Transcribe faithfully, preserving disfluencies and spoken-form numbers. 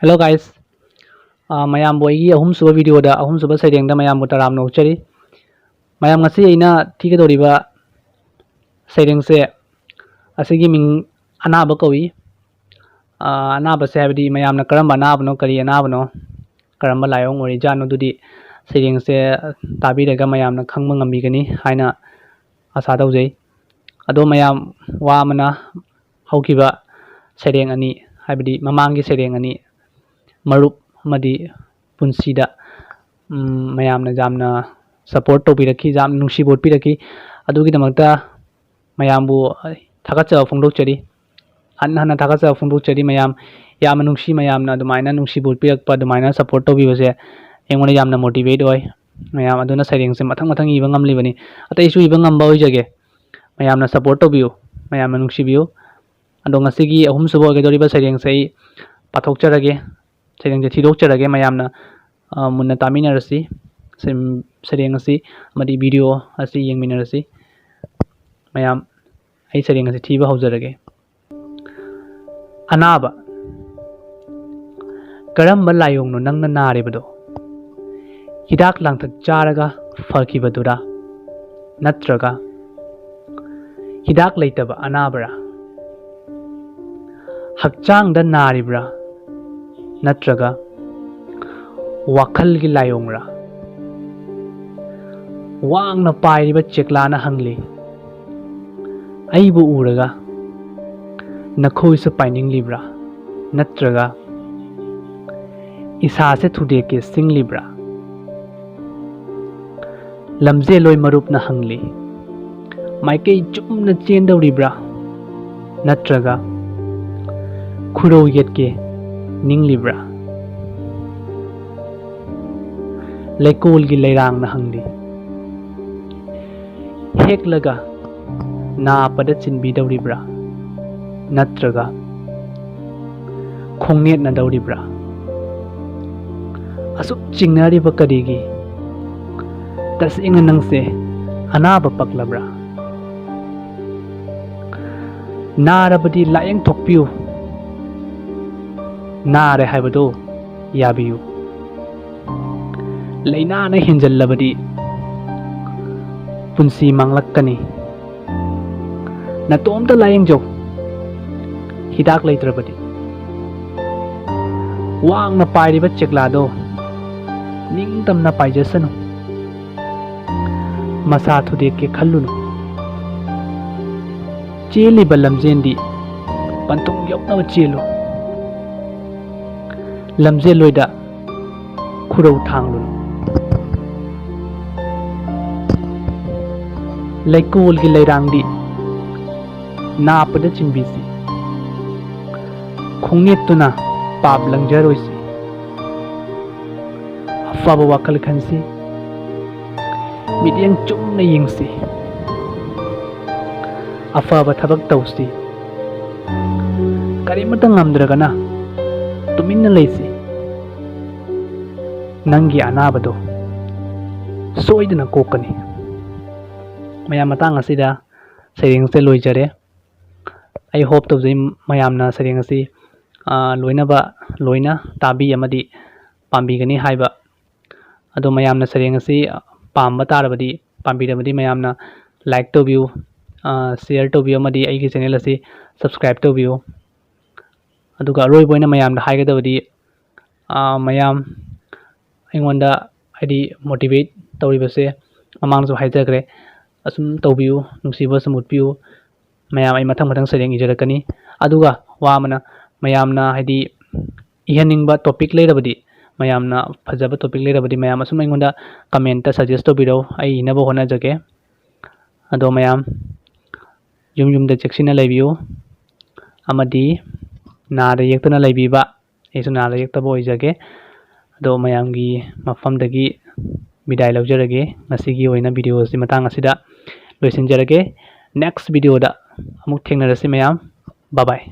Hello guys, ꯑꯥ, ꯃꯌꯥꯝꯕꯨ ꯑꯩꯒꯤ ꯑꯍꯨꯝꯁꯨꯕ videoꯗ, ꯑꯍꯨꯝꯁꯨꯕ ꯁꯩꯔꯦꯡꯗ ꯃꯌꯥꯝꯕꯨ ꯇꯔꯥꯝꯅ ꯑꯣꯛꯆꯔꯤ꯫ ꯃꯌꯥꯝ, ꯉꯁꯤ ꯑꯩꯅ ꯊꯤꯒꯗꯧꯔꯤꯕ ꯁꯩꯔꯦꯡꯁꯦ, ꯑꯁꯤꯒꯤ ꯃꯤꯡ ꯑꯅꯥꯕ ꯀꯧꯏ꯫ ꯑꯥ, ꯑꯅꯥꯕꯁꯦ ꯍꯥꯏꯕꯗꯤ ꯃꯌꯥꯝꯅ ꯀꯔꯝꯕ ꯑꯅꯥꯕꯅꯣ, ꯀꯔꯤ ꯑꯅꯥꯕꯅꯣ, ꯀꯔꯝꯕ ꯂꯥꯏꯑꯣꯡ ꯑꯣꯏꯔꯤꯖꯥꯠꯅꯣ, ꯑꯗꯨꯗꯤ ꯁꯩꯔꯦꯡꯁꯦ ꯇꯥꯕꯤꯔꯒ ꯃꯌꯥꯝꯅ ꯈꯪꯕ ꯉꯝꯕꯤꯒꯅꯤ ꯍꯥꯏꯅ ꯑꯥꯁꯥ ꯇꯧꯖꯩ꯫ ꯑꯗꯣ ꯃꯌꯥꯝ, ꯋꯥ ꯑꯃꯅ, ꯍꯧꯈꯤꯕ ꯁꯩꯔꯦꯡ ꯑꯅꯤ, ꯍꯥꯏꯕꯗꯤ ꯃꯃꯥꯡꯒꯤ ꯁꯩꯔꯦꯡ ꯑꯅꯤ, ꯃꯔꯨꯞ ꯑꯃꯗꯤ ꯄꯨꯟꯁꯤꯗ, ꯎꯝ, ꯃꯌꯥꯝꯅ ꯌꯥꯝꯅ support ꯇꯧꯕꯤꯔꯛꯈꯤ, ꯌꯥꯝ ꯅꯨꯡꯁꯤꯕ ꯎꯠꯄꯤꯔꯛꯈꯤ꯫ ꯑꯗꯨꯒꯤꯗꯃꯛꯇ ꯃꯌꯥꯝꯕꯨ ꯊꯥꯒꯠꯆꯕ ꯐꯣꯡꯗꯣꯛꯆꯔꯤ꯫ ꯍꯟꯅ ꯍꯟꯅ ꯊꯥꯒꯠꯆꯕ ꯐꯣꯡꯗꯣꯛꯆꯔꯤ ꯃꯌꯥꯝ꯫ ꯌꯥꯝꯅ ꯅꯨꯡꯁꯤ, ꯃꯌꯥꯝꯅ ꯑꯗꯨꯃꯥꯏꯅ ꯅꯨꯡꯁꯤꯕ ꯎꯠꯄꯤꯔꯛꯄ, ꯑꯗꯨꯃꯥꯏꯅ support ꯇꯧꯕꯤꯕꯁꯦ ꯑꯩꯉꯣꯟꯗ ꯌꯥꯝꯅ motivate ꯑꯣꯏ꯫ ꯃꯌꯥꯝ ꯑꯗꯨꯅ ꯁꯩꯔꯦꯡꯁꯦ ꯃꯊꯪ ꯃꯊꯪ ꯏꯕ ꯉꯝꯂꯤꯕꯅꯤ꯫ ꯑꯇꯩꯁꯨ ꯏꯕ ꯉꯝꯕ ꯑꯣꯏꯖꯒꯦ꯫ ꯃꯌꯥꯝꯅ support ꯇꯧꯕꯤꯌꯨ, ꯃꯌꯥꯝꯅ ꯅꯨꯡꯁꯤꯕꯤꯌꯨ꯫ ꯑꯗꯣ ꯉꯁꯤꯒꯤ ꯑꯍꯨꯝꯁꯨꯕ ꯑꯣꯏꯒꯗꯧꯔꯤꯕ ꯁꯩꯔꯦꯡꯁꯦ ꯑꯩ ꯄꯥꯊꯣꯛꯆꯔꯒꯦ, ꯁꯩꯔꯦꯡꯁꯦ ꯊꯤꯗꯣꯛꯆꯔꯒꯦ꯫ ꯃꯌꯥꯝꯅ, ꯑ, ꯃꯨꯟꯅ ꯇꯥꯃꯤꯟꯅꯔꯁꯤ꯫ ꯁꯩ-, ꯁꯩꯔꯦꯡ ꯑꯁꯤ ꯑꯃꯗꯤ video ꯑꯁꯤ ꯌꯦꯡꯃꯤꯟꯅꯔꯁꯤ꯫ ꯃꯌꯥꯝ, ꯑꯩ ꯁꯩꯔꯦꯡ ꯑꯁꯤ ꯊꯤꯕ ꯍꯧꯖꯔꯒꯦ꯫ ꯑꯅꯥꯕ꯫ ꯀꯔꯝꯕ ꯂꯥꯏꯑꯣꯡꯅꯣ ꯅꯪꯅ ꯅꯥꯔꯤꯕꯗꯣ? ꯍꯤꯗꯥꯛ ꯂꯥꯡꯊꯛ ꯆꯥꯔꯒ ꯐꯈꯤꯕꯗꯨꯔꯥ? ꯅꯠꯇ꯭ꯔꯒ ꯍꯤꯗꯥꯛ ꯂꯩꯇꯕ ꯑꯅꯥꯕꯔꯥ? ꯍꯛꯆꯥꯡꯗ ꯅꯥꯔꯤꯕ꯭ꯔꯥ? ꯅꯠꯇ꯭ꯔꯒ ꯋꯥꯈꯜꯒꯤ ꯂꯥꯏꯑꯣꯡꯔꯥ? ꯋꯥꯡꯅ ꯄꯥꯏꯔꯤꯕ ꯆꯦꯛꯂꯥꯅ ꯍꯪꯂꯤ, "ꯑꯩꯕꯨ ꯎꯔꯒ ꯅꯈꯣꯏꯁꯨ ꯄꯥꯏꯅꯤꯡꯂꯤꯕ꯭ꯔꯥ? ꯅꯠꯇ꯭ꯔꯒ ꯏꯁꯥꯁꯦ ꯊꯨꯗꯦꯛꯀꯦ ꯁꯤꯡꯂꯤꯕ꯭ꯔꯥ?" ꯂꯝꯖꯦꯜꯂꯣꯏ ꯃꯔꯨꯞꯅ ꯍꯪꯂꯤ, "ꯃꯥꯏꯀꯩ ꯆꯨꯝꯅ ꯆꯦꯟꯗꯧꯔꯤꯕ꯭ꯔꯥ? ꯅꯠꯇ꯭ꯔꯒ ꯈꯨꯔꯧ ꯌꯦꯠꯀꯦ ꯅꯤꯡꯂꯤꯕ꯭ꯔꯥ?" ꯂꯩꯀꯣꯜꯒꯤ ꯂꯩꯔꯥꯡꯅ ꯍꯪꯂꯤ, "ꯍꯦꯛꯂꯒ ꯅꯥꯄꯗ ꯆꯤꯟꯕꯤꯗꯧꯔꯤꯕ꯭ꯔꯥ? ꯅꯠꯇ꯭ꯔꯒ ꯈꯣꯡꯅꯦꯠꯅꯗꯧꯔꯤꯕ꯭ꯔꯥ? ꯑꯁꯨꯛ ꯆꯤꯡꯅꯔꯤꯕ ꯀꯔꯤꯒꯤ? ꯇꯁꯦꯡꯅ ꯅꯪꯁꯦ ꯑꯅꯥꯕ ꯄꯛꯂꯕ꯭ꯔꯥ? ꯅꯥꯔꯕꯗꯤ ꯂꯥꯏꯌꯦꯡ ꯊꯣꯛꯄꯤꯌꯨ꯫ ꯅꯥꯔꯦ ꯍꯥꯏꯕꯗꯣ ꯌꯥꯕꯤꯌꯨ꯫ ꯂꯥꯏꯅꯥꯅ ꯍꯦꯟꯖꯜꯂꯕꯗꯤ ꯄꯨꯟꯁꯤ ꯃꯥꯡꯂꯛꯀꯅꯤ꯫ ꯅꯇꯣꯝꯇ ꯂꯥꯌꯦꯡꯖꯧ, ꯍꯤꯗꯥꯛ ꯂꯩꯇ꯭ꯔꯕꯗꯤ꯫ ꯋꯥꯡꯅ ꯄꯥꯏꯔꯤꯕ ꯆꯦꯛꯂꯥꯗꯣ ꯅꯤꯡꯇꯝꯅ ꯄꯥꯏꯖꯁꯅꯨ꯫ ꯃꯁꯥ ꯊꯨꯗꯦꯛꯀꯦ ꯈꯜꯂꯨꯅꯨ꯫ ꯆꯦꯜꯂꯤꯕ ꯂꯝꯖꯦꯟꯗꯤ ꯄꯟꯊꯨꯡ ꯌꯧꯅꯕ ꯆꯦꯜꯂꯨ꯫ ꯂꯝꯖꯦꯜꯂꯣꯏꯗ ꯈꯨꯔꯧ ꯊꯥꯡꯂꯨꯅꯨ꯫ ꯂꯩꯀꯣꯜꯒꯤ ꯂꯩꯔꯥꯡꯗꯤ ꯅꯥꯞꯄꯗ ꯆꯤꯡꯕꯤꯁꯤ꯫ ꯈꯣꯡꯅꯦꯠꯇꯨꯅ ꯄꯥꯞ ꯂꯪꯖꯔꯣꯏꯁꯤ꯫ ꯑꯐꯕ ꯋꯥꯈꯜ ꯈꯟꯁꯤ꯫ ꯃꯤꯠꯌꯦꯡ ꯆꯨꯝꯅ ꯌꯦꯡꯁꯤ꯫ ꯑꯐꯕ ꯊꯕꯛ ꯇꯧꯁꯤ꯫ ꯀꯔꯤꯃꯠꯇ ꯉꯝꯗ꯭ꯔꯒꯅ ꯇꯨꯃꯤꯟꯅ ꯂꯩꯁꯤ꯫ ꯅꯪꯒꯤ ꯑꯅꯥꯕꯗꯣ ꯁꯣꯏꯗꯅ ꯀꯣꯛꯀꯅꯤ꯫ ꯃꯌꯥꯝ, ꯃꯇꯥꯡ ꯑꯁꯤꯗ ꯁꯩꯔꯦꯡꯁꯦ ꯂꯣꯏꯖꯔꯦ꯫ ꯑꯩ ꯍꯣꯞ ꯇꯧꯖꯩ ꯃꯌꯥꯝꯅ ꯁꯩꯔꯦꯡ ꯑꯁꯤ, ꯑ, ꯂꯣꯏꯅꯕ, ꯂꯣꯏꯅ ꯇꯥꯕꯤ ꯑꯃꯗꯤ ꯄꯥꯝꯕꯤꯒꯅꯤ ꯍꯥꯏꯕ꯫ ꯑꯗꯣ ꯃꯌꯥꯝꯅ ꯁꯩꯔꯦꯡ ꯑꯁꯤ ꯄꯥꯝꯕ ꯇꯥꯔꯕꯗꯤ, ꯄꯥꯝꯕꯤꯔꯕꯗꯤ ꯃꯌꯥꯝꯅ ꯂꯥꯏꯛ ꯇꯧꯕꯤꯌꯨ, ꯑ, ꯁꯤꯌꯔ ꯇꯧꯕꯤꯌꯨ ꯑꯃꯗꯤ ꯑꯩꯒꯤ ꯆꯦꯅꯦꯜ ꯑꯁꯤ ꯁꯕꯁꯀ꯭ꯔꯥꯏꯕ ꯇꯧꯕꯤꯌꯨ꯫ ꯑꯗꯨꯒ ꯑꯔꯣꯏꯕ ꯑꯣꯏꯅ ꯃꯌꯥꯝꯗ ꯍꯥꯏꯒꯗꯕꯗꯤ, ꯑ, ꯃꯌꯥꯝ ꯑꯩꯉꯣꯟꯗ ꯍꯥꯏꯗꯤ ꯃꯣꯇꯤꯚꯦꯠ ꯇꯧꯔꯤꯕꯁꯦ ꯃꯃꯥꯡꯗꯁꯨ ꯍꯥꯏꯖꯈ꯭ꯔꯦ, ꯑꯁꯨꯝ ꯇꯧꯕꯤꯌꯨ, ꯅꯨꯡꯁꯤꯕ ꯁꯨꯝ ꯎꯠꯄꯤꯌꯨ꯫ ꯃꯌꯥꯝ, ꯑꯩ ꯃꯊꯪ ꯃꯊꯪ ꯁꯩꯔꯦꯡ ꯏꯖꯔꯛꯀꯅꯤ꯫ ꯑꯗꯨꯒ ꯋꯥ ꯑꯃꯅ, ꯃꯌꯥꯝꯅ ꯍꯥꯏꯗꯤ ꯏꯍꯟꯅꯤꯡꯕ ꯇꯣꯄꯤꯛ ꯂꯩꯔꯕꯗꯤ, ꯃꯌꯥꯝꯅ ꯐꯖꯕ ꯇꯣꯄꯤꯛ ꯂꯩꯔꯕꯗꯤ ꯃꯌꯥꯝ ꯑꯁꯨꯝ ꯑꯩꯉꯣꯟꯗ ꯀꯃꯦꯟꯇ ꯁꯖꯦꯁ ꯇꯧꯕꯤꯔꯛꯎ, ꯑꯩ ꯏꯅꯕ ꯍꯣꯠꯅꯖꯒꯦ꯫ ꯑꯗꯣ ꯃꯌꯥꯝ ꯌꯨꯝ ꯌꯨꯝꯗ ꯆꯦꯛꯁꯤꯟꯅ ꯂꯩꯕꯤꯌꯨ ꯑꯃꯗꯤ ꯅꯥꯗ ꯌꯦꯛꯇꯅ ꯂꯩꯕꯤꯕ, ꯑꯩꯁꯨ ꯅꯥꯗ ꯌꯦꯛꯇꯕ ꯑꯣꯏꯖꯒꯦ꯫ ꯑꯗꯣ ꯃꯌꯥꯝꯒꯤ ꯃꯐꯝꯗꯒꯤ ꯕꯤꯗꯥꯏ ꯂꯧꯖꯔꯒꯦ꯫ ꯉꯁꯤꯒꯤ ꯑꯣꯏꯅ ꯚꯤꯗꯤꯑꯣ ꯑꯁꯤ ꯃꯇꯥꯡ ꯑꯁꯤꯗ ꯂꯣꯏꯁꯤꯟꯖꯔꯒꯦ꯫ ꯅꯦꯛꯁ ꯚꯤꯗꯤꯑꯣꯗ ꯑꯃꯨꯛ ꯊꯦꯡꯅꯔꯁꯤ ꯃꯌꯥꯝ꯫ ꯕꯥꯏ ꯕꯥꯏ꯫